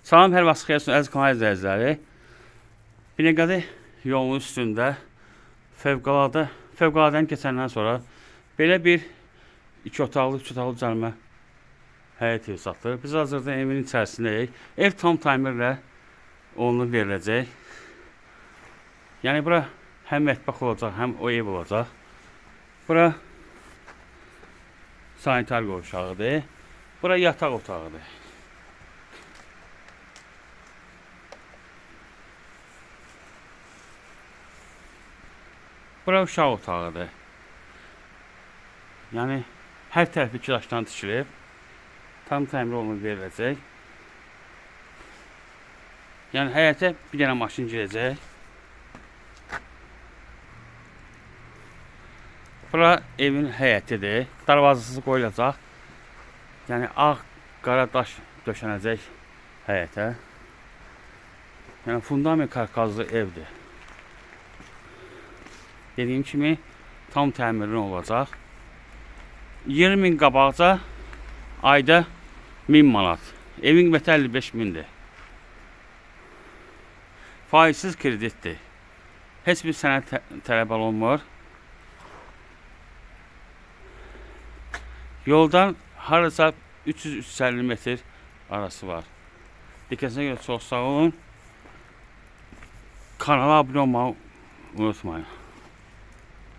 Salam, hər vaxt xeyir olsun əziz kanal izləyiciləri. Binəqədi yolunun üstündə fövqəladən keçəndən sonra belə bir 2 otaqlı, 3 otaqlı düzəlmə həyət evi satılır. Biz hazırda evin içərisindəyik. Ev tam təmirlə olunub veriləcək. Yəni bura həm mətbəx olacaq, həm o ev olacaq. Bura sanitar qovşağıdır. Bura yataq otağıdır. Bura uşaq otağıdır. Yəni hər tərəfi iki daşdan tikilib. Tam təmir olunub veriləcək. Yəni həyətə bir dənə maşın girəcək. Bura evin həyətidir. Darvazası qoyulacaq. Yəni ağ, qara daş döşənəcək həyətə. Yəni fundament karkazlı evdir. Dediyim kimi tam təmirli olacaq. 20 min qabaqca, ayda 1000 manat. Evin qiyməti 55 mindir. Faizsiz kreditdir. Heç bir sənəd tələb olunmur. Yoldan hardasa 300-350 metr arası var. Diqqətinizə görə çox sağ olun. Kanala abunə olmağı unutmayın.